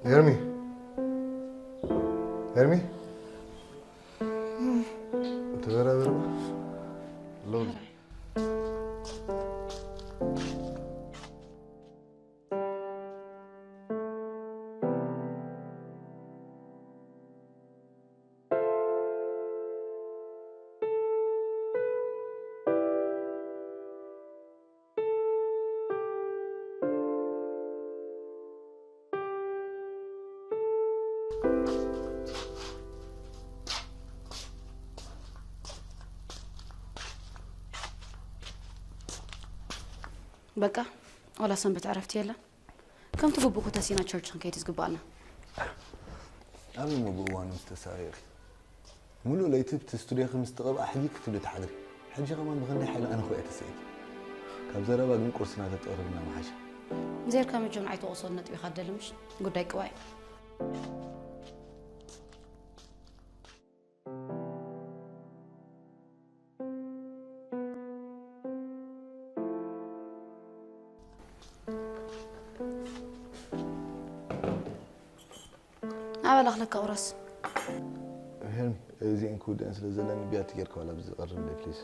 ሄርሚ፣ ሄርሚ፣ ተበራበርባ። ሎሚ በቃ ዋላ ሰንበት ዕረፍቲ የለን። ከምቲ ግቡእ ኮተሲና ቸርች ክንከይድ ዝግባኣና። ኣበይ እሞ ብእዋኑ ምስ ተሳቀይኺ? ሙሉእ ለይቲ ብቲ ስቱድዮኺ ምስ ትቐብኣ ሕጊ ክትብሊ ትሓድሪ። ሕጂ ከማን ብኽንደይ ሓይሊ ኣነ እኮ እየ ተሰኢት። ካብ ዘረባ ግን ቁርስና ተተቕርብና ምሓሸ። ዜርካ መቸም ንዓይ ተወቕሶ ነጥቢ ኢኻ ትደሊ ምሽ? ጉዳይ ቅባይ። ኣበላ ክለካ ቁረስ። ሄርሚ፣ እዚአን ክውድአን ስለ ዘለኒ ቢያቲ ጌርካ ዋላ ብዝቐርብ ፕሊዝ።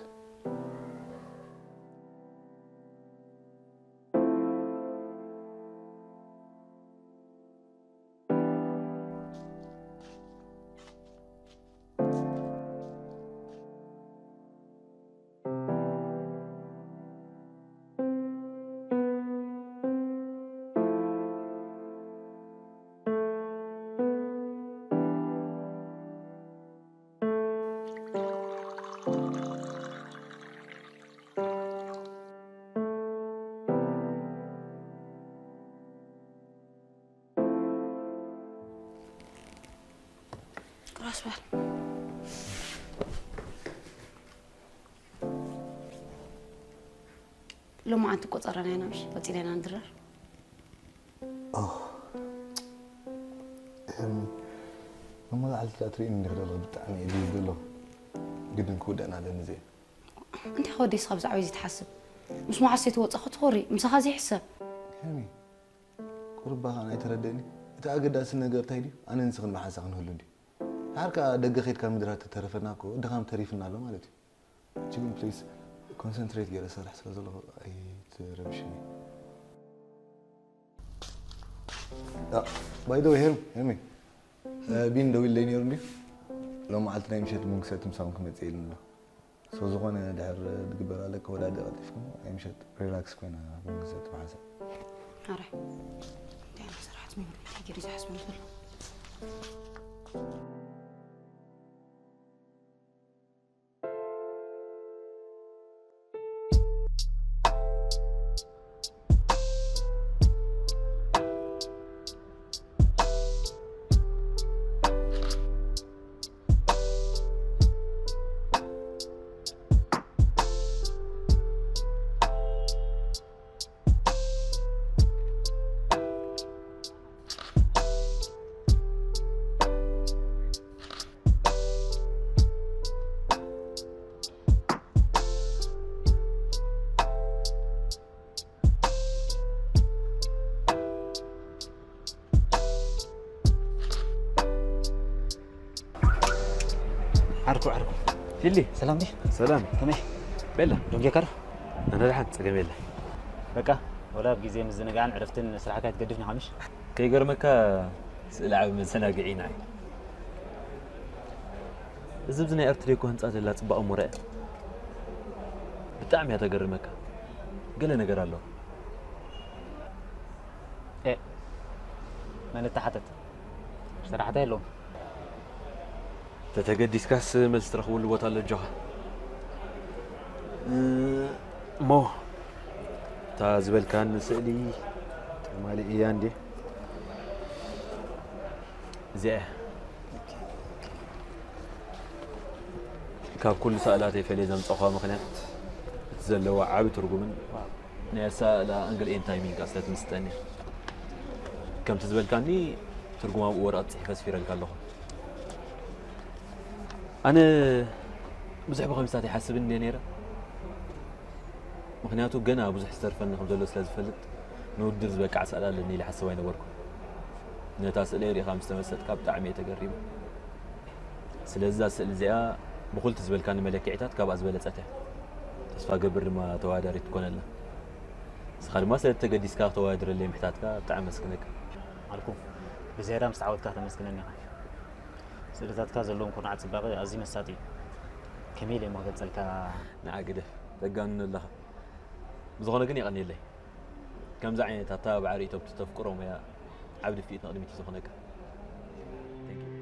ቁራስ በል። ሎማዓንቲ ቆጸራና ኢና ምሽ ቀጺልና ንድረር። ኦህ፣ እም፣ መመላዕልቲ ትርእይኒ እንዲኽ ዘለኹ ብጣዕሚ እየ ዝብል ዘለኹ። ግድን ክውደእና ኣለኒ እዚአ። እንታይ ከወደይ ስኻ ብዛዕባ እዚ ትሓስብ? ምስ መዓስ ዘይትወጻ ክትኾሪ፣ ምሳኻ ዘይሕሰብ። ሄርሚ፣ ቁሩብ ባኻ ናይ ተረደእኒ። እቲ ኣገዳሲ ነገር እንታይ ድዩ? ኣነ ንስኽን ብሓንሳእ ክንህሉ እንድዩ። ድሓር ከኣ ደገ ኸይድካ ምድራት ተተረፈና እኮ ድኻም ተሪፍና ኣሎ ማለት እዩ። ሕጂ ግን ፕሊስ ኮንሰንትሬት ገይረ ሰርሕ ስለ ዘለኹ ኣይትረብሽኒ። ባይ ዘ ወይ ሄርሚ፣ ሄርሚ፣ እ፣ ቢን ደዊልለይ ነይሩ እንድዩ። ሎም መዓልቲ ናይ ምሸት ቡን ክሰቲ ምሳኹም ክመጽእ ኢሉኒ ኣሎ። ሶ ዝኾነ ድሕር ዝግበር ኣለካ ወዳዲ ቀልጢፍኩም ናይ ምሸት ሪላክስ ኮይና ቡን ክሰቲ ብሓንሳእ። ኣረ እንታይ ዓይነት ስራሕት ሚምሪ እንታይ ገይሩ ዝሓስብ ዘሎ? ዓርኩ ዓርኩ ፊሊ ሰላም ዲ ሰላም ከመይ ቤላ ዶንጌካ ዶ ኣነ ደሓን ጸገም የለ በቃ ወላ ኣብ ግዜ ምዝንጋዕን ዕረፍትን ስራሕካ ትገድፍኒ ሓምሽ ከይገርመካ ስእሊ ዓቢ መዘናግዒና እዩ እዚ ብዚ ናይ ኣርትዴኮ ህንፃ ዘላ ፅባቐ እሞ ርኣ ብጣዕሚ እያ ተገርመካ ገለ ነገር ኣለዋ መን እተሓተት ሰራሕታ የለዎም ተተገዲስካስ መልሲ ትረኽበሉ ቦታ ኣሎ ኣጆኻ እሞ እታ ዝበልካኒ ስእሊ ትማሊ እያ እንዴ እዚኣ እያ ካብ ኩሉ ሰእላተይ ፈልየ ዘምፀኹዋ ምኽንያት እቲ ዘለዋ ዓቢ ትርጉምን ናይ ኣሰኣእላ ኣንግል ኤን ታይሚንግ ስለ ትምስጠኒ እያ ከምቲ ዝበልካኒ ትርጉም ኣብኡ ወረቐት ፅሒፈ ኣስፊረልካ ኣለኹ ኣነ ብዙሕ ብኸምስታት ይሓስብ እንደ ነይረ ምኽንያቱ ገና ብዙሕ ዝተርፈኒ ከም ዘሎ ስለ ዝፈልጥ፣ ንውድድር ዝበቅዕ ስእሊ ኣለኒ ኢለ ሓስብ ኣይነበርኩን። ነታ ስእለይ ርኢኻ ምስ ተመሰጥካ ብጣዕሚ እየ ተገሪመ። ስለዚ እዛ ስእሊ እዚኣ ብኹልቲ ዝበልካኒ መለክዒታት ካብኣ ዝበለጸት እያ። ተስፋ ገብር ድማ ተወዳዳሪት ትኮነልና። ንስኻ ድማ ስለ እተገዲስካ ክተወዳድረለይ ምሕታትካ ብጣዕሚ ኣመስግነካ። ኣልኩ፣ ብዝያዳ ምስ ተዓወትካ ተመስግነኒ ኢኻ። ስእልታትካ ዘለዎም ኩርናዓት ጽባቐ ኣዝዩ መሳጢ እዩ። ከመይ ኢለ እሞ ክገልጸልካ? ንዓ ግደፍ፣ ተጋንኖ ኣለኻ። ብዝኾነ ግን የቐንየለይ። ከምዚ ዓይነት ኣተባብዓ ርእይቶ ብተፍቅሮ ሙያ ዓቢ ድፍኢት ንቕድሚት እዩ ዝኾነካ። Thank you።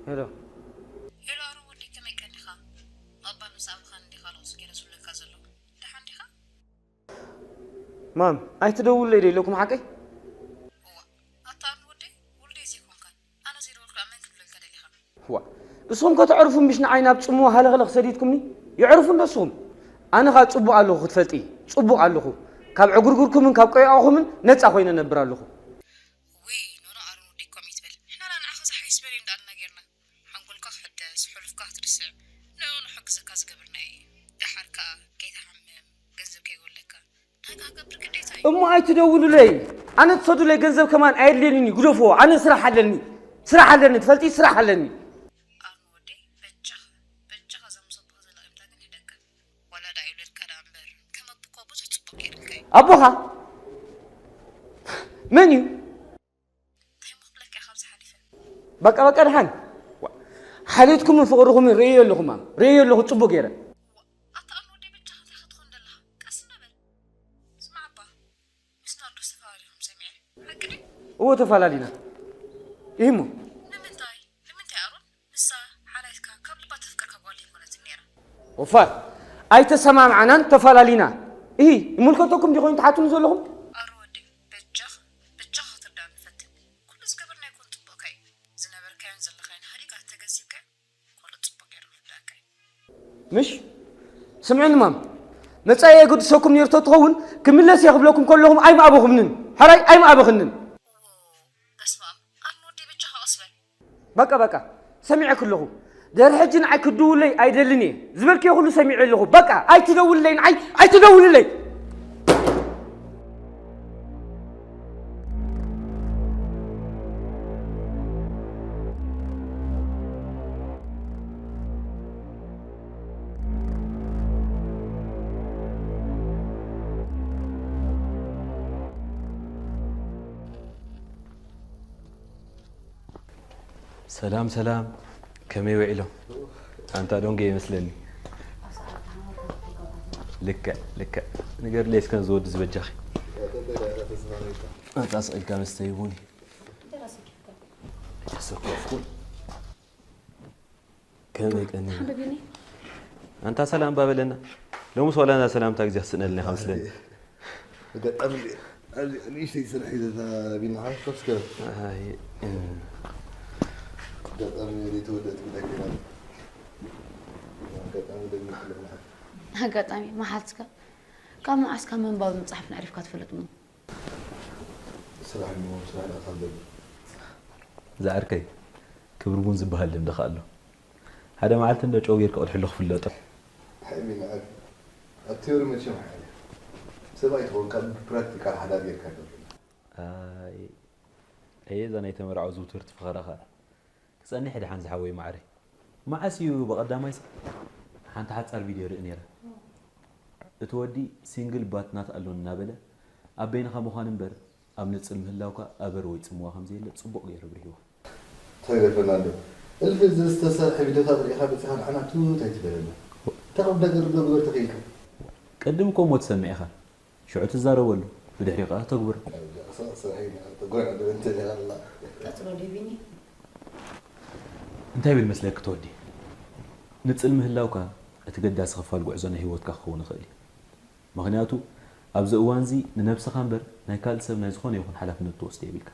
ሄሎ። ሄሎ ኣሮን ወደይ፣ ከመይ ቀኒኻ? ምቕባል ምስ ኣበኻን እንዲኻ ለቕሱ ገይረ ዝብለካ ዘለኹ። ደሓን ዲኻ? ማም፣ ኣይትደውሉለይ ዶ ኢለኩም ሓቀይ? እዋ፣ ኣታ ኣሮን ወደይ፣ ውሉደይ ዘይኮንካን ኣነ ዘይደወልኩ ኣመን ክትብለልካ ደሊኻ? ዋ፣ ንስኹም ከተዕርፉ ምሽ ንዓይ ናብ ጽምዋ ሃለኽለኽ ሰዲድኩምኒ? የዕርፉ እንዶ ንስኹም። ኣነ ኸኣ ጽቡቕ ኣለኹ ክትፈልጢ፣ ጽቡቕ ኣለኹ። ካብ ዕጉርጉርኩምን ካብ ቆይቋኹምን ነጻ ኮይነ እነብር ኣለኹ። ውይ፣ ኖኖ ኣሮን ወደይ ከምኡ ኣይትበል። ንሕና ደኣ ንዓኻ ዝሓይሽ በል እዩ እንዳኣልና ጌርና። ሓንጎልካ ክሕደስ፣ ሕሉፍካ ክትርስዕ፣ ንዕኡ ንሕግዘካ ዝገበርና እዩ። ደሓር ከኣ ከይትሓምም፣ ገንዘብ ከይጎድለካ፣ እንታይ ክገብር ግዴታ እዩ። እሞ ኣይትደውሉለይ። ኣነ ትሰዱለይ ገንዘብ ከማን ኣየድልየንን እዩ። ግደፍዎ። ኣነ ስራሕ ኣለኒ። ስራሕ ኣለኒ። ትፈልጢ? ስራሕ ኣለኒ። ኣሮን ወደይ፣ በጃኻ፣ በጃኻ እዛ ምስ ኣቦኻ ዘላ ቂምታ ግን ሂደካ። ዋላ ደኣ ይብለልካ ደኣ እምበር፣ ከም ኣቦኻ ብዙሕ ጽቡቕ ገይሩልካ እዩ። ኣቦኻ? መን እዩ? እንታይ እሞ ክብለካ እየ ካብዚ ሓሊፈ? በቃ፣ በቃ፣ ደሓን። ዋ፣ ሓልዮትኩምን ፍቕርኹምን ርእየዮ ኣለኹ፣ ማም። ርእየዮ ኣለኹ፣ ጽቡቕ ገይረ። ዋ፣ ኣታ ኣሮን ወደይ፣ በጃኻ እንታይ ክትኾን ደለኻ? ቀስ እንዳ በል። ስማዕ እባ፣ ምስ ናርዶስ ተፈላለኹም ሰሚዐ። ሓቂ ድዩ? እወ፣ ተፈላለና። ይህሞ? ንምንታይ? ንምንታይ ኣሮን? ንሳ ሓላይትካ ካብ ልባ ተፍቅርካ ጓል ኣይኮነትን ነይራ። ወፋር፣ ኣይተሰማምዓናን ተፈላለና። እሂ፣ ይምልከተኩም ድዩ ኮይኑ ትሓቱኒ ዘለኹም? ኣረ ወደይ፣ በጃኻ፣ በጃኻ ክትርዳእኒ ፈትን። ኩሉ ዝገበርናዮ እኮ ንጽቡቕካ እዩ። ዝነበርካዮን ዘለኻዮን ሃዲጋ ተገንዚብካዮ፣ ኩሉ ጽቡቕ ገይሩ ክርዳእካ እዩ። ምሽ? ስምዕኒ ማም፣ መጻኢ የገድሰኩም ነይሩ ተትኸውን፣ ክምለስ እየ ክብለኩም ከለኹም ኣይምኣበኹምንን። ሕራይ ኣይምኣበኽንን። በስመ ኣብ። ኣሮን ወደይ በጃኻ ቀስ በል። በቃ በቃ፣ ሰሚዐኪ ኣለኹ። ድሕሪ ሕጂ ንዓይ ክትድውለይ ኣይደልን እየ። ዝበልክዮ ኩሉ ሰሚዐ ኣለኹ። በቃ ኣይትደውልለይ፣ ንዓይ ኣይትደውልለይ። ሰላም ሰላም፣ ከመይ ውዒሎም? ኣንታ ዶንጌ ይመስለኒ። ልክዕ ልክዕ፣ ንገርለይ እስከ ነዚ ወዲ ዝበጃኺ። ኣንታ ስቕ ኢልካ መስተ ይቡኒ። ተሰኮፍኩ። ከመይ ቀኒ? ሓደ ቢኒ። ኣንታ ሰላም ባበለና። ሎምስ ዋላ እንዳ ሰላምታ ግዜ ክስእነልና ኢኻ መስለኒ። ኣጋጣሚ ንእሽተይ ስራሕ ሒዘ እታ ቢኒ ሓፍ ከስከ። ኣይ፣ እ። ኣጋጣሚ ዘይተወደእት ጉዳይ ኮይና። ኣጋጣሚ ደሚር ክልብልሓት። ኣጋጣሚ መሓዝካ ካብ መዓስ ካብ ምንባብ መፅሓፍ ንዕሪፍካ ትፈልጥ ሞ? ስራሕ እሞ ስራሕ ዳኣ ካብ ደብር። ዝዓርከይ ክብሪ ቡን ዝበሃል ልምዲ ከ ኣሎ። ሓደ መዓልቲ እንዶ ጨው ጌርካ ቅድሕሉ ክፍለጦ። ሓይሚ ንዓት ኣብ ቲዮሪ መቸም ሓያለ ሰብኣይ ትኾንካ ብፕራክቲካል ሓዳር ጌርካ ደብር። ኣይ ኣየ እዛ ናይ ተመርዓው ዝውትርቲ ፍኸራ ኸኣ ክጸንሕ ድሓን ዝሓወይ ማዕረ። መዓስ እዩ ብቐዳማይ ሰ ሓንቲ ሓጻር ቪድዮ ርኢ ነይረ። እቲ ወዲ ሲንግል ባት ናት ኣሎን እናበለ ኣብ በይንኻ ምዃን እምበር ኣብ ንጽል ምህላውካ ኣበር ወይ ጽምዋ ከም ዘየለ ጽቡቕ ገይሩ ኣብሪህዋ። ተግረ ፈርናንዶ እልፊ ዝተሰርሐ ቪድዮታት ርኢኻ በጺኻ ንዓና ቱት ኣይትበለና። እንታይ ቁም ነገር ዶ ግበር ተኽኢልካ? ቅድም እኮ እሞ ትሰምዕ ኢኻ። ሽዑ ትዛረበሉ፣ ብድሕሪኡ ከኣ ተግብሮ። ስራሕ ኢና ተጓና ዶ እንተ ኢኻ ኣላ። ቀጽሎ ዴቪኒ። እንታይ ይብል መስለኪ ተወዲ? ንጽል ምህላውካ እቲ ገዳሲ ክፋል ጉዕዞ ናይ ህይወትካ ክኸውን ይኽእል እዩ። ምኽንያቱ ኣብዚ እዋንዚ ንነብስኻ እምበር ናይ ካልእ ሰብ ናይ ዝኾነ ይኹን ሓላፍነት ትወስዶ የብልካ።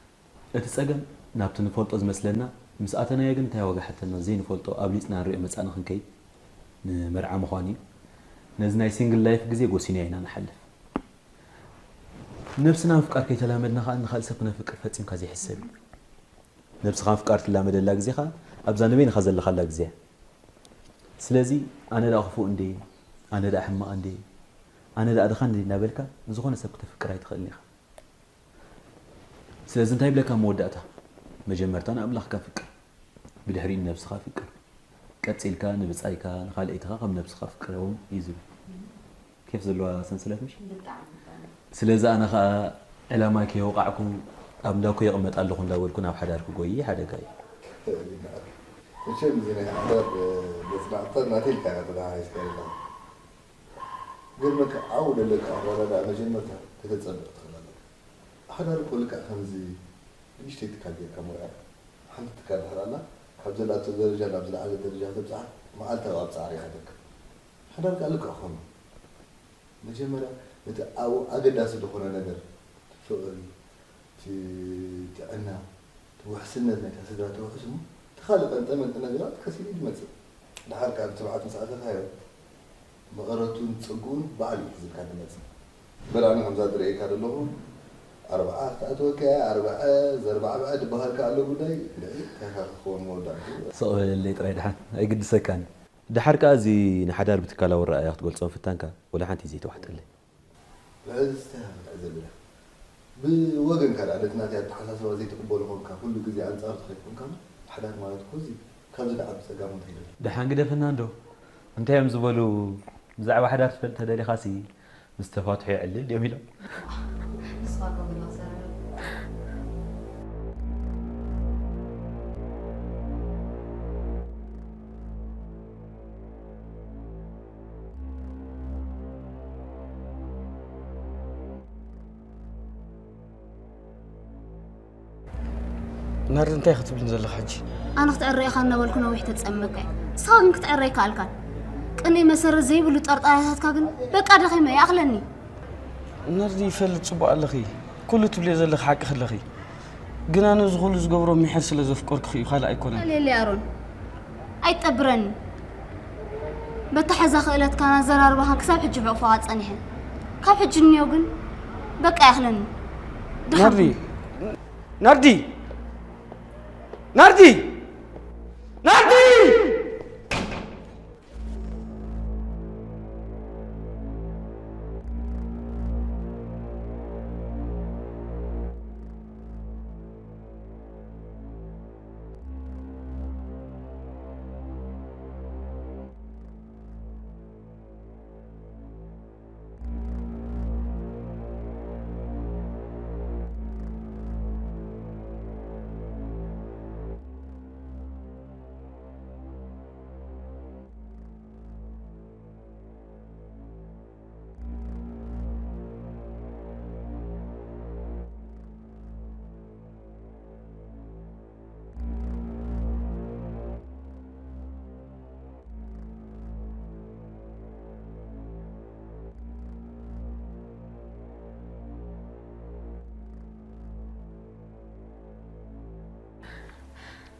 እቲ ጸገም ናብቲ ንፈልጦ ዝመስለና ምስ ኣተናዮ ግን እንታይ ዋጋ ሓተና ዘይንፈልጦ ኣብሊጽና ንሪኦ መጻእና ክንከይድ ንመርዓ ምዃኑ እዩ። ነዚ ናይ ሲንግል ላይፍ ግዜ ጎሲናዮ ኢና ንሓልፍ። ነብስና ምፍቃር ከይተላመድና ከኣ ንኻልእ ሰብ ክነፍቅር ፈጺምካ ዘይሕሰብ እዩ። ነብስኻ ምፍቃር ትላመደላ ግዜ ከኣ ኣብዛ ንበይንኻ ዘለኻላ ግዜ እያ። ስለዚ ኣነ ደኣ ክፉእ እንድየ፣ ኣነ ደኣ ሕማቕ እንድየ፣ ኣነ ደኣ ድኻ እንድየ እናበልካ ንዝኾነ ሰብ ክተፍቅር ኣይትኽእልን ኢኻ። ስለዚ እንታይ ይብለካ ኣብ መወዳእታ? መጀመርታ ንኣምላኽካ ፍቅር፣ ብድሕሪኡ ንነብስኻ ፍቅር፣ ቀጺልካ ንብጻይካ ንኻልኣይትኻ ከም ነብስኻ ፍቅረዎም እዩ ዝብል። ኬፍ ዘለዋ ሰንሰለት ምሽ? ብጣዕሚ ብጣዕሚ። ስለዚ ኣነ ኸኣ ዕላማይ ከየውቃዕኩ ኣብ እንዳኩ የቕመጥ ኣለኹ እንዳበልኩ ናብ ሓዳር ክጎይ ሓደጋ እዩ። መቸም እዚ ናይ ሓዳር መጽናዕትታት ናተይ ኢልካ ኢኻ ተተሓሒዝካ ኢኻ። ግርመካ ዓው ደለካ ኣረዳድኣ መጀመርታ ከተጸብቕ ትኽእል ኣለካ። ሓዳር እኮ ልክዕ ከምዚ ንእሽተይ ትካል ጌርካ መርዓ ሓንቲ ትካል ድሕር ኣላ ካብ ዘላቶ ደረጃ ናብ ዝለዓለ ደረጃ ተብጽሓ መዓልታዊ ኣብ ጻዕሪ ኢኻ ትርከብ። ሓዳር ከኣ ልክዕ ከምኡ። መጀመርያ ነቲ ኣብኡ ኣገዳሲ ዝኾነ ነገር፣ እቲ ፍቕሪ፣ እቲ ጥዕና፣ እቲ ውሕስነት ናይታ ስድራ ተውሕስ እሞ፣ እቲ ካልእ ቀንጠመንጢ ነገራት ቀስ ኢሉ እዩ ዝመጽእ። ደሓር ከኣ ብትብዓት ምስ ኣተኻዮ፣ መቐረቱን ጽግኡን ባዕሉ እዩ ሒዝልካ ዝመጽእ። እምበር ኣነ ከምዛ ዝርእየካ ዘለኹ፣ ኣርብዓ ክትኣትወካ እያ፣ ኣርብዐ፣ ዘርባዕብዐ ዝበሃል ከኣ ኣሎ ጉዳይ፣ እንድዒ፣ እንታይ ኢኻ ክትኸውን መወዳእትኡ? ስቕ በለለይ ጥራይ ደሓን፣ ኣይግድሰካን። ደሓር ከኣ እዚ ንሓዳር ብትካላዊ ኣረኣእያ ክትገልጾ ምፍታንካ ወላ ሓንቲ እዩ ዘይተዋሕጠለይ። ብዕዝዝታ ኢኻ ክትዕዘብ ኢኻ። ብወገንካ ደኣ ነቲ ናተይ ኣተሓሳስባ ዘይትቕበሎ ኾንካ፣ ኩሉ ግዜ ኣንጻሩ ትኸይድ ኮንካ፣ ሓዳር ማለት እኮ እዚ ካብዚ ዝዓቢ ጸጋም እንታይ ደሎ? ደሓን ግደፈና እንዶ። እንታይ እዮም ዝበሉ? ብዛዕባ ሓዳር ትፈልጥ ተደሊኻሲ ምስ ተፋትሑ የዕልል ድዮም ኢሎም። ንስኻ ከምኡ ኢኻ ትዛረብ። ናርዲ እንታይ ክትብልን ዘለኻ ሕጂ? ኣነ ክትዕረ ኢኻ እናበልኩ ነዊሕ ተጸመካ እየ። ንስኻ ግን ክትዕረ ኣይከኣልካን። ቅንኢ መሰረት ዘይብሉ ጠርጣራታትካ ግን በቃ ደኺመ እየ፣ ኣኽለኒ። ናርዲ ይፈልጥ ጽቡቕ ኣለኺ። ኩሉ ትብልዮ ዘለኺ ሓቂ ክለኺ። ግን ኣነ እዚ ኩሉ ዝገብሮ ሚሕር ስለ ዘፍቀርኩኺ እዩ፣ ካልእ ኣይኮነን። ሌሊ ኣሮን ኣይትጠብረኒ። በታ ሕዛ ክእለትካን ኣዘራርባኻን ክሳብ ሕጂ ብዕቑፋ ጸኒሐ። ካብ ሕጂ ንዮ ግን በቃ ይኣኽለኒ። ደሓን ናርዲ ናርዲ ናርዲ ናርዲ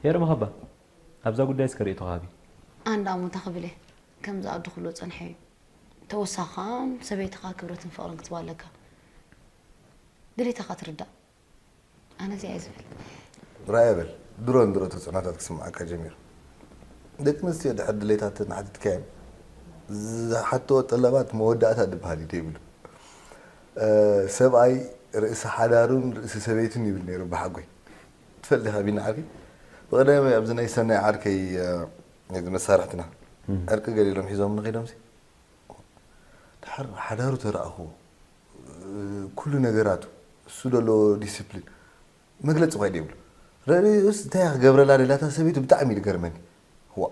የርመኸባ ኣብዛ ጉዳይ እስከ ርእይቶኻ ሃቢ። ኣንዳ ሞታ ክብል እየ። ከምዚ ኣዱ ክብሎ ጸንሐ እዩ። ተወሳኺ ከዓ ሰበይትኻ ክብረትን ፍቕርን ክትባ ኣለካ። ድሌታኻ ትርዳእ። ኣነ እዚኣ እየ ዝብል። ራእየ በል። ድሮ ንድሮ ተፅዕኖታት ክስምዓካ ጀሚሩ። ደቂ ኣንስትዮ ድሕር ድሌታተን ሓቲትካየን ዝሓተዎ ጠለባት መወዳእታ ድበሃል እዩ ደይብሉ። ሰብኣይ ርእሲ ሓዳሩን ርእሲ ሰበይቱን ይብል ነይሩ ብሓጎይ። ትፈልጥ ኢኻ ቢኒ ዓርከይ? ብቐዳማይ ኣብዚ ናይ ሰናይ ዓርከይ ነዚ መሳርሕትና ዕርቂ ገሊሎም ሒዞም ንኸይዶምሲ ድሓር ሓዳሩ ተረኣኹዎ ኩሉ ነገራቱ እሱ ደሎ ዲስፕሊን መግለፂ ኳይ ደብሉ ረእስ እንታይ ክገብረላ ደላታ ሰበይቱ ብጣዕሚ እዩ ዝገርመኒ ዋ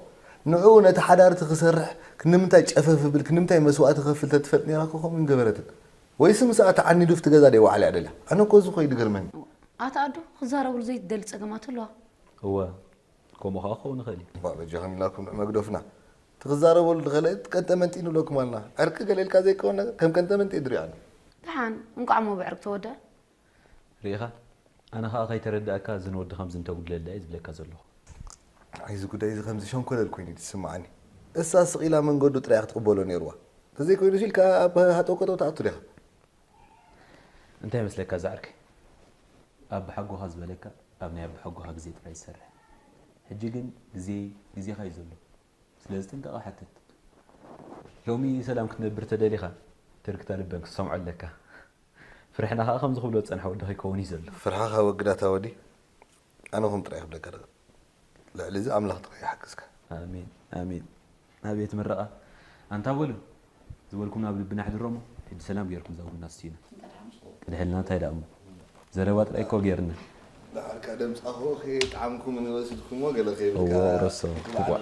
ንዑ ነቲ ሓዳርቲ ክሰርሕ ክንምንታይ ጨፈፍ ብል ክንምንታይ መስዋእቲ ከፍል ተትፈልጥ ነራ ከምኡ ገበረትን ወይስ ምስኣ ተዓኒዱ ፍቲ ገዛ ደይ ዋዕላ እያ ደልያ ኣነ እኮ እዚ ኮይ ዝገርመኒ ኣታ ኣዶ ክዛረብሉ ዘይትደሊ ፀገማት ኣለዋ እወ ከምኡ ከዓ ክኸውን ይኽእል እዩ ባ በጃኹም ኢልናኩም ንዕ መግደፍና ትኽዛረበሉ ድኸለእት ቀንጠመንጢ ንብለኩም ኣልና ዕርቂ ገለ ኢልካ ዘይከውን ነገር ከም ቀንጠመንጢ እየ ድሪኣኒ ደሓን እንቋዕ ሞ ብዕርቂ ተወደ ርኢኻ ኣነ ከዓ ከይተረዳእካ እዚ ንወዲ ከምዚ እንተጉድለላ እየ ዝብለካ ዘለኹ እዚ ጉዳይ እዚ ከምዚ ሸንኮለል ኮይኑ እዩ ዝስምዓኒ እሳ ስቕ ኢላ መንገዱ ጥራይ ክትቕበሎ ነይርዋ ተዘይኮይኑ ሲልካ ኣብ ሃጠውቀጠው ትኣቱ ዲኻ እንታይ መስለካ ዝዓርከይ ኣባሓጎኻ ዝበለካ ኣብ ናይ ኣባሓጎኻ ግዜ ጥራይ ይሰርሕ ሕጂ ግን ግዜ ግዜኻ እዩ ዘሎ ስለዚ ጥንቃቐ ሓትት ሎሚ ሰላም ክትነብር ተደሊኻ ትርክታ ልበን ክትሰምዖ ኣለካ ፍርሕና ከዓ ከምዚ ክብሎ ዝፀንሐ ወዲ ከይከውን እዩ ዘሎ ፍርሓኻ ወግዳታ ወዲ ኣነ ኹም ጥራይ ክብለካ ደቕ ልዕሊ እዚ ኣምላኽ ጥራይ ይሓግዝካ ኣሜን ኣሜን ኣቤት ምረቓ ኣንታ በሉ ዝበልኩም ናብ ልብና ኣሕድሮሞ ሕጂ ሰላም ገይርኩም እዛ ቡና ስቲና ቅድሕልና እንታይ ደኣ እሞ ዘረባ ጥራይ እኮ ገይርና ደሓር ከ ደምፃኹ ከየጣዕምኩም ንወሲድኩሞ ገለ ከይብልካ እዎ ረሶ ትጓዕ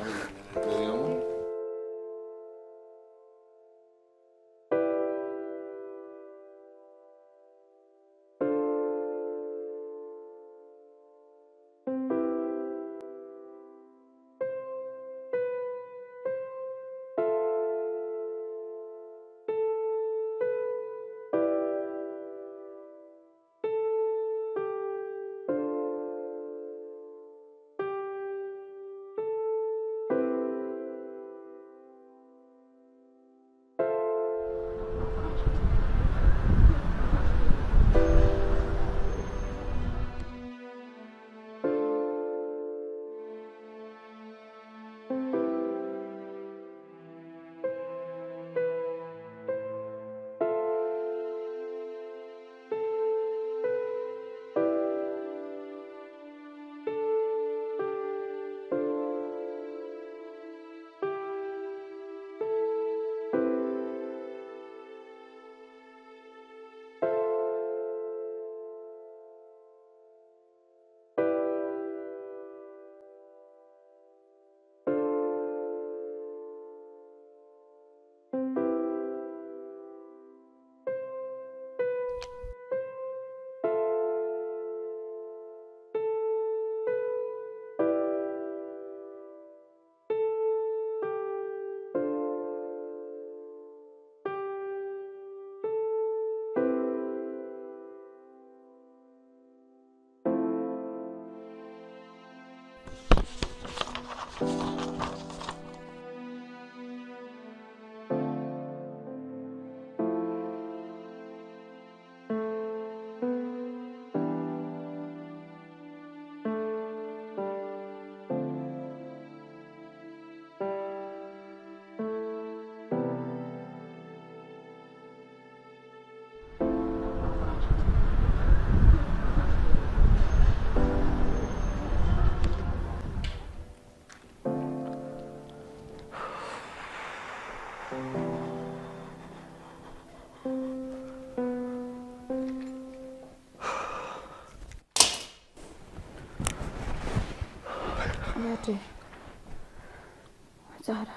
ዛህራ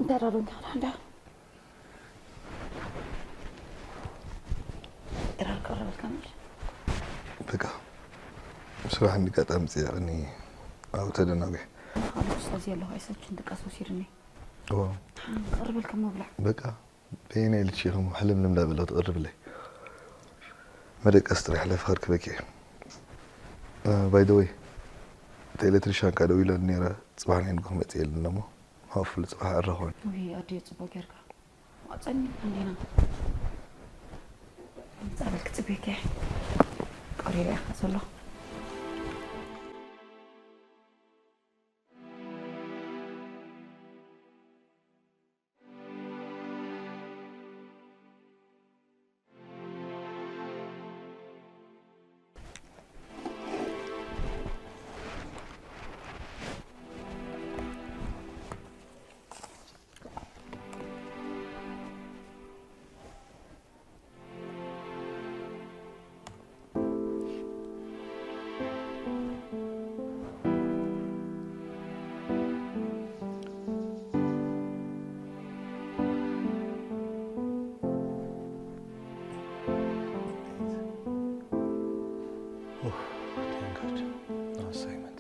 እንታይ ዳሎን ካላ እንዳ ጥራር ቀረበልካ ምሽ በቃ ስራሕ እንዲጋጣሚ ፅያቕኒ ኣብኡ ተደናጒ ካልእ ስለዚ ኣለኹ ኣይሰችን ድቃስ ወሲድኒ እዎ ቀርበልካ መብላዕ በቃ በየናይ ልቺ ኢኹም ሕልምልም ዳበለ ትቕርብለይ መደቀስ ጥራሕ ለፍኸር ክበኪ ባይ ደ ወይ ኤሌክትሪሻን ከ ደዊለን ነይረ፣ ጽባሕ ናይ ንግሆ መጽእ ኢለን እሞ፣ ሆፕፉሊ ጽባሕ እረኽበን። ውይ፣ ኣድዮ ጽቡቕ ጌርካ። ጸኒሕና እንዲና። ጻበል ክጽበየካ እየ። ቀሪበ እየ ከኣ ዘሎ። Oh, thank God. No assignment.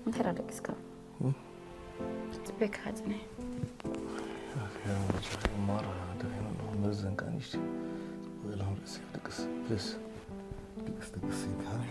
እንታይ ደኣ ደቂስካ? እም? ጽቤካ ጽነ። ኣኽያ መርሃ ደኺመ ኣለኹ። መዘንካ ንእሽተይ። ጽቡቕ ኢልኩም ርእሲ ድቅስ። ፕሊስ። ድቅስ፣ ድቅስ ይበሃል።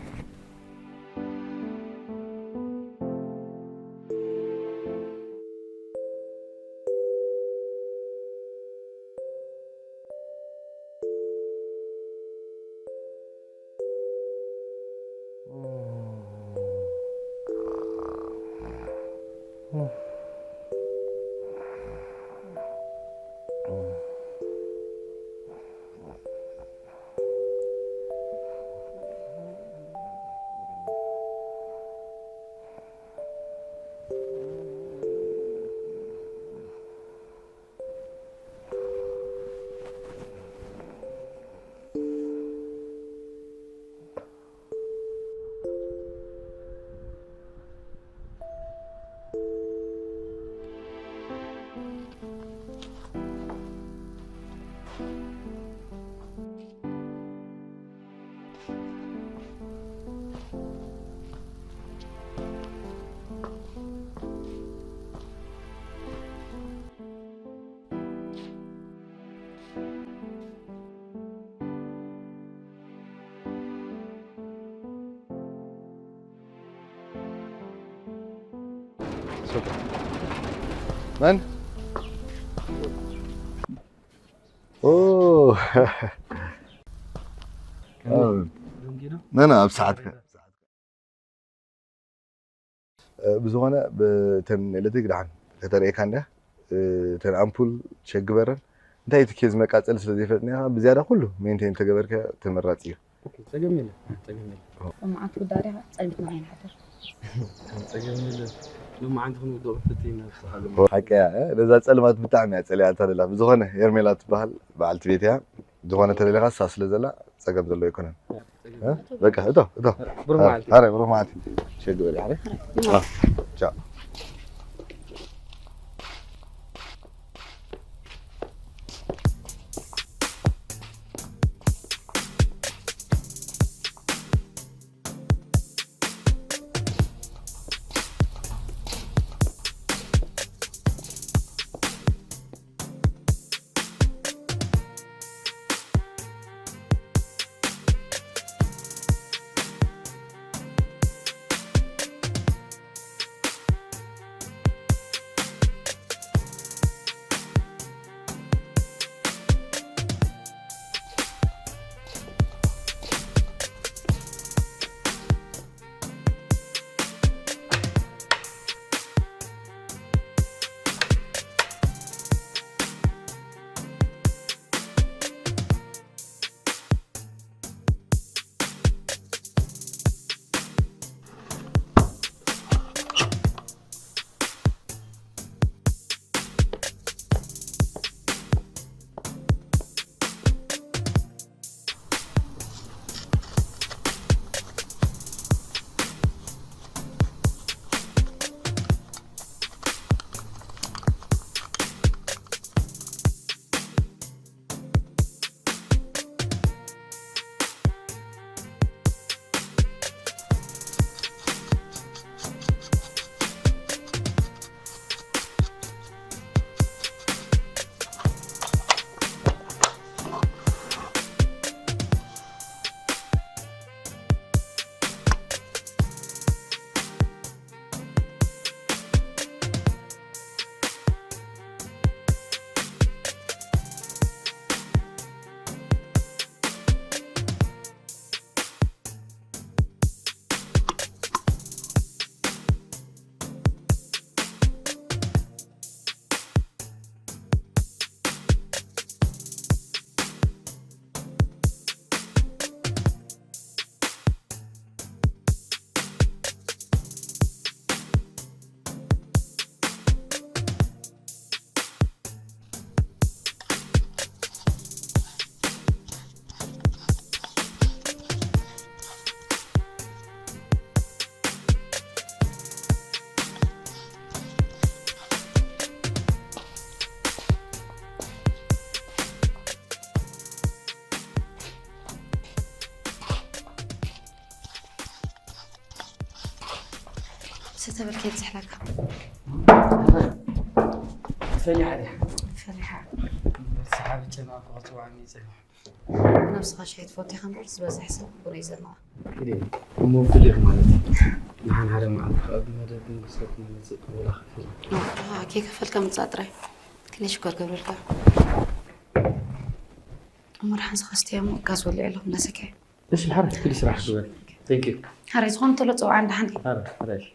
ሱቅ። መን? ኦ። መን ኣብ ሰዓትካ? ብዝኾነ፣ ብተን ኤሌክትሪክ ደሓን ከተርእየካ እንድያ። እተን ኣምፑል ቸክ ግበረን። እንታይ እቲ ኬዝ መቃጸሊ ስለ ዘይፈለጥና ኢኻ፣ ብዝያዳ ኩሉ ሜንቴን ተገበርከ ተመራጺ እዩ። ኦኬ፣ ጸገም የለን፣ ጸገም የለን። ሎማዓንቲ ጉዳይ ዲኻ? ጸልሚትና ኣይንሓድር። ጸገም የለን። ሎማዓንቲ ክንውድቕ ንፍትን ኢና፣ ንስኻ ድማ። ሓቂ እያ፣ እ? ነዛ ጸልማት ብጣዕሚ እያ ጸሊኣታ ዘላ። ብዝኾነ፣ ሄርሜላ ትበሃል በዓልቲ ቤት እያ። ዝኾነ ተደሊኻ እሳ ስለ ዘላ ጸገም ዘሎ ኣይኮነን። እ? በቃ፣ እቶ፣ እቶ። ብሩኽ መዓልቲ። ኣረ፣ ብሩኽ መዓልቲ። ሸግ በል፣ ኣረ። ኣዎ፣ ቻው። ተተበልከ ይብዝሕለካ። ፈሊሓ ዲያ? ፈሊሓ። ሰሓቢ ጨና ክፅዋዕኒ ይፅእል። ነብስኻ ሻሂ ትፈትዮ ኢኻ እምበር ዝበዝሕ ሰብ ቡን እዩ ዘድንቖ። እሞ ፍሊኽ ማለት እዩ። ንሓን ሓደ መዓልቲ ካብ መደብ መንግስቲ ክመፅእ ወላ ከፊል። ከይከፈልካ ምፃእ ጥራይ። ክንደይ ሽኮር ገብረልካ። እሞ ደሓን ዝኸስትዮ እሞ ጋዝ ወሊዑ ኣሎ ክምለሰካ እዩ። እሺ ሓረ ክዲ ስራሕ ግበር። Thank you። ሓረ ዝኾነ ተሎ ፅውዓ እንዳ ሓንቲ። ሓረ ሓረ እሺ።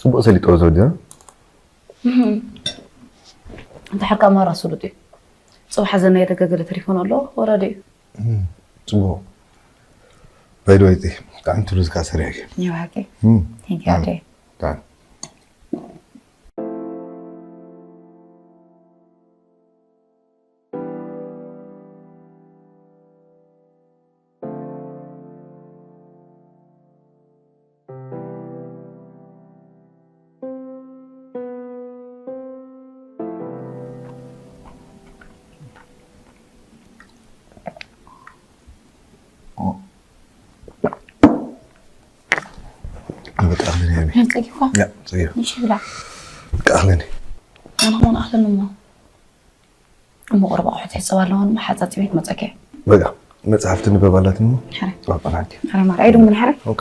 ፅቡቕ ሰሊጥዎ ዘውዲ እንድሕር ከኣ ማራ ስሉጥ እዩ። ጽባሕ ዘናይ ደገ ገለ ተሪፎ ኣሎ ወራዲ እዩ። ፅቡቕ ባይደወይቲ ብጣዕሚ ትብሉ ዝካ ሰሪሕ እዩ ይባሃቂ እም፣ ቴንክ ዩ ኣደይ ብጣዕሚ በቃ ኣኽለን እየ። ጸጊብካ ያ፣ ጸጊብ። ንሽ ብላ በቃ ኣኽለን እየ። ኣነ ኸማን ኣኽለን እሞ እሞ ቁርብ ኣቑሑት ሕጸብ ኣለዎን ሓጻጺበ ክመጸከ በቃ መጽሓፍ ትንበብ ኣላትኒ እሞ ሕረ ጽባሕ ጸናሕቲ። ሕረ ማር ኣይድም ምን ሕረ ኦኬ።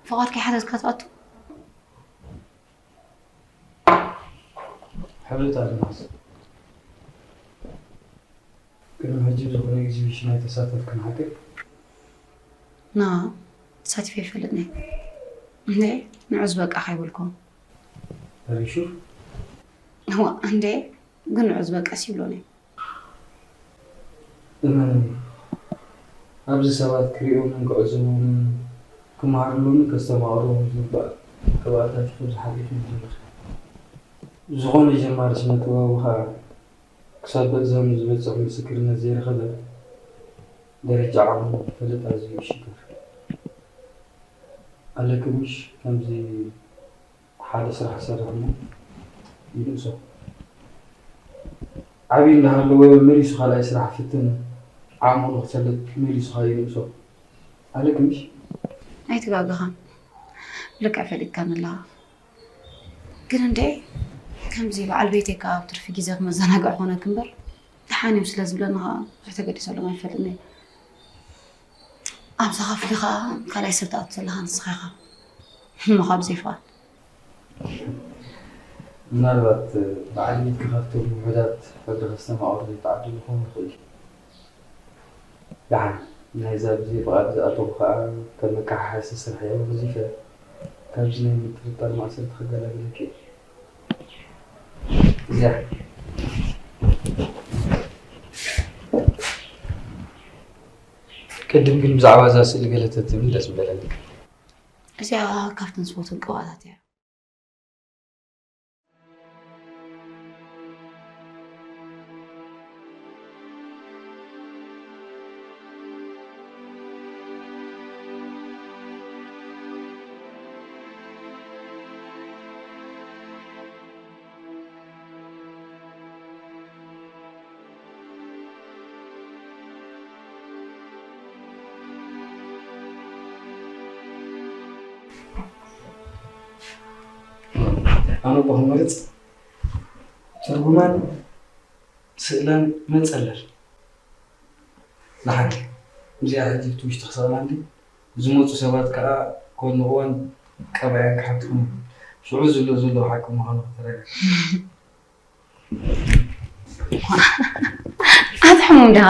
ፍቓድ ከይሓተትካ ትኣቱ? ሕብረት ኣድማስ፣ ቅድሚ ሕጂ ዝኾነ ኤግዚቢሽን ኣይተሳተፍክን ሓቂ? ና፣ ተሳቲፈ ይፈልጥኒ። እንዴ፣ ንዑ ዝበቃ ከይበልኩም። Are you sure? እዋ፣ እንዴ፣ ግን ንዑ ዝበቃስ ይብሎኒ። እመነኒ፣ ኣብዚ ሰባት ክርእዮምን ክዕዘቦምን ክመሃረሎምን ከስተማቕሮምን ዝግባእ ቅብኣታት ኢኺ ኣብዚ ሓሊፍክዮ ዘለኺ። ዝኾነ ጀማሪ ስነ ጥበባዊ ኸኣ ክሳብ በዚ ዘመን ዝበጽሕ ምስክርነት ዘይረኸበ ደረጃ ዓቕሙ ክፈልጥ ኣዝዩ ይሽገር። ኣለኪ ምሽ ከምዚ ሓደ ስራሕ ዝሰርሕ እሞ ይንእሶ። ዓብዪ እንዳሃለወ መሊሱ ካልኣይ ስራሕ ፍትን ዓቕሙ ንኽፈልጥ መሊሱ ኸኣ ይንእሶ። ኣለኪ ምሽ? ኣይተጋገኻን። ብልክዕ ፈሊጥካኒ ኣለኻ። ግን እንዴ ከምዚ በዓል ቤተይ ከኣ ኣብ ትርፊ ግዜ ክመዘናግዕ ኮነክ እምበር ደሓን እዩ ስለ ዝብለኒ ኸኣ ብዙሕ ተገዲሰሎም ኣይፈልጥን እየ። ኣብዛ ክፍሊ ኸኣ ካልኣይ ሰብ ትኣቱ ዘለኻ ንስኻ ኢኻ። እሞ ካብ ዘይፍቓድ። ምናልባት በዓል ቤትኪ ካብቶም ውሑዳት ሕድሪ ከስተማቕሩ ዘይተዓደሉ ክኸውን ይኽእል እዩ። ደሓን ናይዛ ብዘይ ፍቓድ ዝኣተዉ ኸኣ ከም መከሓሓሲ ስራሕ እየ ወዚፈ ካብዚ ናይ ምጥርጣር ማእሰርቲ ክገላግለኪ እየ። እዚኣ ቅድም ግን ብዛዕባ እዛ ስእሊ ገለ ተትብሊ ደስ ምበለኒ። እዚኣ ካብተን ዝፈትወን ቅብኣታት እያ። ኣነ እኮ ክመርጽ ትርጉማን ስእላን መጸለል። ደሓን እዚኣ ሕጂ ብቲ ውሽጢ ክሰቕላ እንዲ ዝመጹ ሰባት ከኣ ከድንቕወን ቀባያን ክሓትኹን ሽዑ ዝሎ ዘሎ ሓቂ ምዃኑ ከተረጋግጽ። ኣትሕሙም ዲኻ?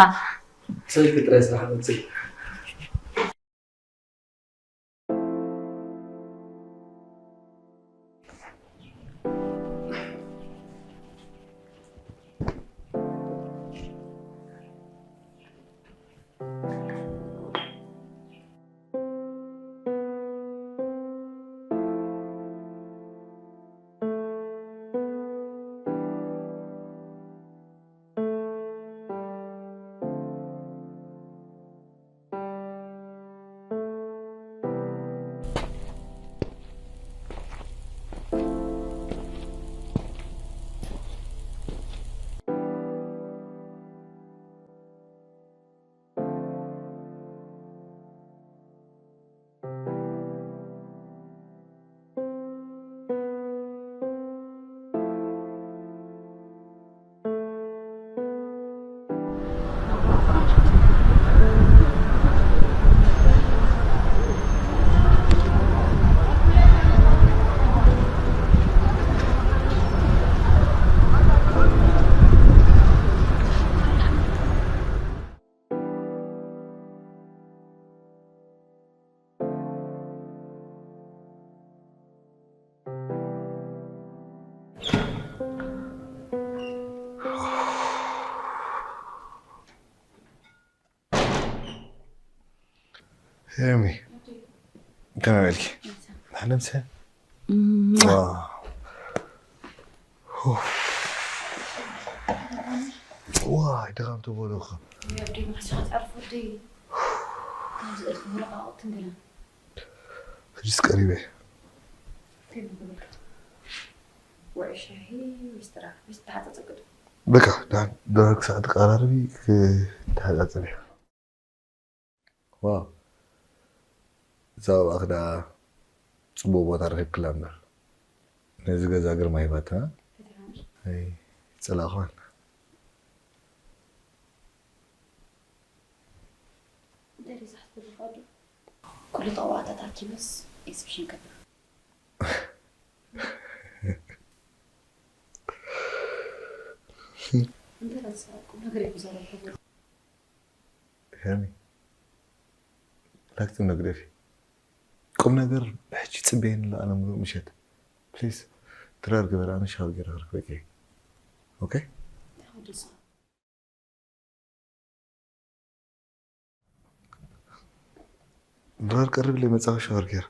ሰልፊ ጥራይ ስራሕ መጽእ። ሄርሚ ከመይ በልኪ? ደሓን ምሰ? ዋይ ድኻም ተበሉኻ። ሕጅስ ቀሪበ። በቃ ደሓን ደሓን ክሳዕ ትቀራረቢ ክትሓጻጸቢ። ዋው እዛ ኣብኣኽ ደኣ ጽቡቕ ቦታ ረኺብክላ እምበር ነዚ ገዛ ግርማ ሂባትና። ኣይ ጸላእኽዋን። ደሪዛ ክትብል ትኽእል ዶ? እኮ ክልተ ቅብኣታት ኣኪበስ ኤግዚቢሽን ከብር። እንተ ረሳ ቁም ነገር እዩ ክዛረብ ከሎ። ሄርሚ ላክቲ ነገር ቁም ነገር ብሕጂ ጽበየኒ ኣለና ምሉእ ምሸት ፕሊዝ። ድራር ግበር ኣነ ሻወር ገይረ ክረክበኪ። ኦኬ። ተወደሳ ድራር ቀርብ ለይ መጻወ ሻወር ገይረ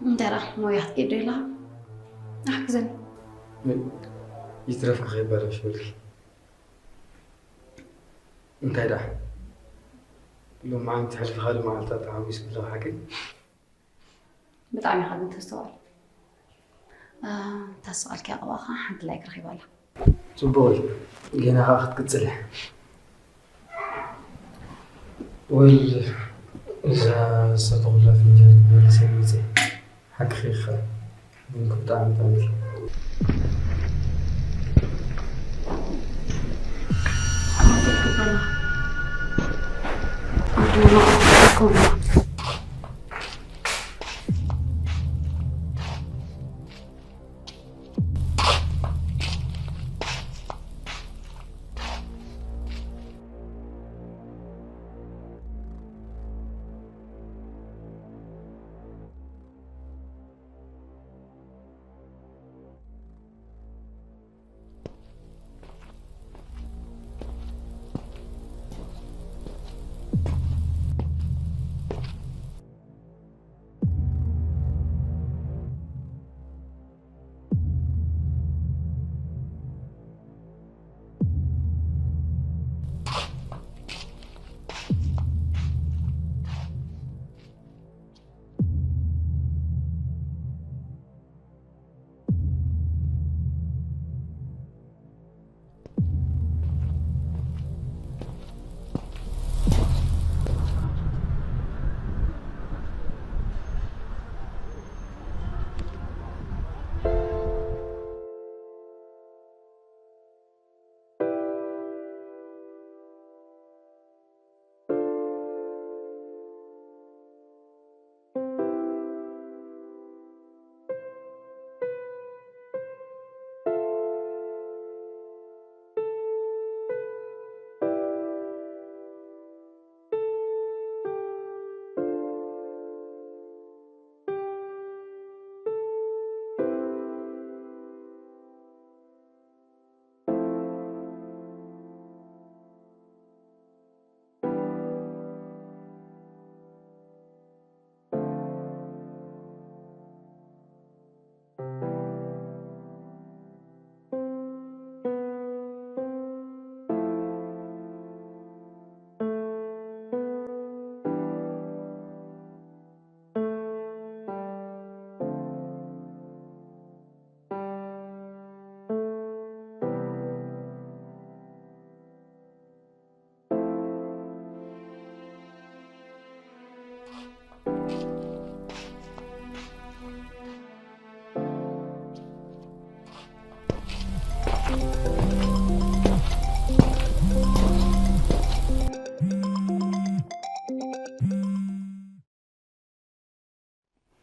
እንተ ደኣ ሞያ ክትከይድ ዶ ኢልካ? ኣሕግዘኒ። ይትረፍካ ከይበላሽ በልኪ። እንታይ ደኣ ሎማዓንቲ ሕልፊ ካልእ መዓልታት ተሓጒስ ኣለኹ ሓቂ? ብጣዕሚ ኢኻ ግን ተስተውዕል። ተስቐልኪ ኣቕባኻ ሓንቲ ላይክ ረኺባ ኣላ። ጽቡቕ እዩ። ጌና ኸኣ ክትቅጽል እያ። ወይል እዛ ዝተተኹላ ፍንጃል መለሰ መጸ ሓቂ ኺኻ ግን ብጣዕሚ ጠሚር።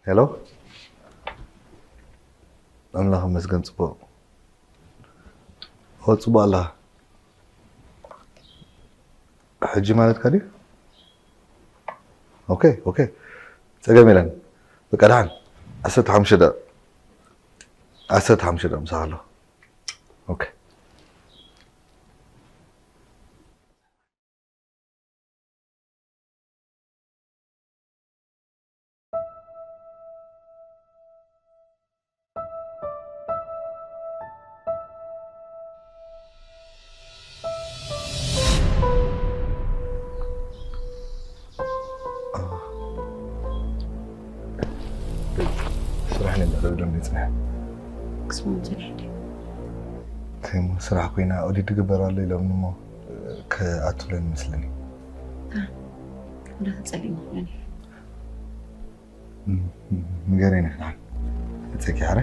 ሄሎ፣ ኣምላኽ ይመስገን። ጽቡቕ። ኦ፣ ጽቡቕ ኣላ። ሕጂ ማለትካ ድዩ? ኦኬ፣ ኦኬ። ጸገም የለን። በቃ፣ ደሓን። ዓሰርተ ሓሙሽተ ደቂቕ። ዓሰርተ ሓሙሽተ ደቂቕ ምሳኻ ኣለኹ። ኦኬ። ስራሕ ነበር ደም ይጽናሕ። ክስሙ ትንሕዲ። ከይሞ ስራሕ ኮይና ኦዲት ትግበር ኣሎ ኢሎም እሞ ክኣቱለን ይመስለኒ። ታ፣ ወደ ተጸሊም ይመስለኒ። ንገረኒ ክዳን። እጸኪ ሓረ።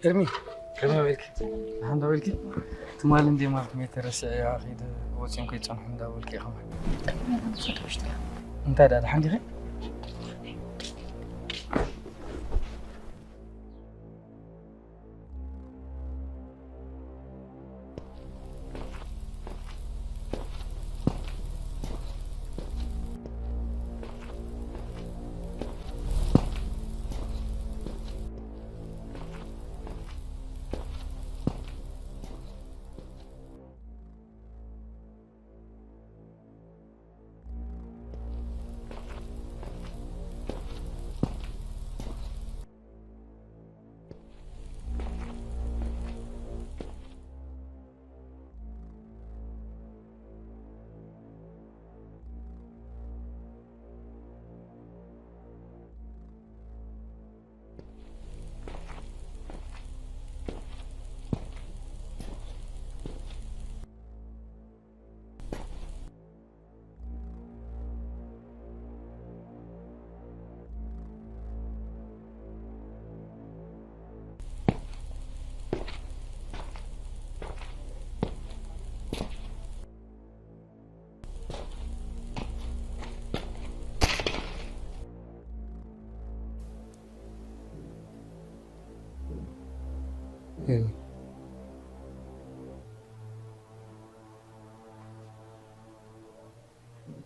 ኤርሚ፣ ከመይ ውዒልኪ? ደሓን ዶ ውዒልኪ? ትማሊ እንዴ ማልት ሜተር ረሲዐያ፣ ከይደ ወፂኦም ከይፀንሑ እንዳበልኪ ኢኻ። እንታይ ደኣ፣ ደሓን ዲኺ?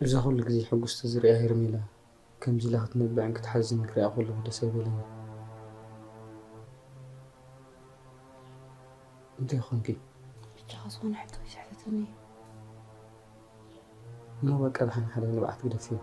እዛ ኩሉ ግዜ ሕጉስቲ ዝሪኣ ሄርሜላ ከምዚ ኢላ ክትነብዕን ክትሓዝን ክሪኣ ከለኹ ደስ ኣይበለኒ። እንታይ ኾንኪ? ብቻ ዝኾነ ሕቶ ይስሕተተኒ። እሞ በቃ፣ ደሓን ሓደ ንብዓት ግደፍዮ።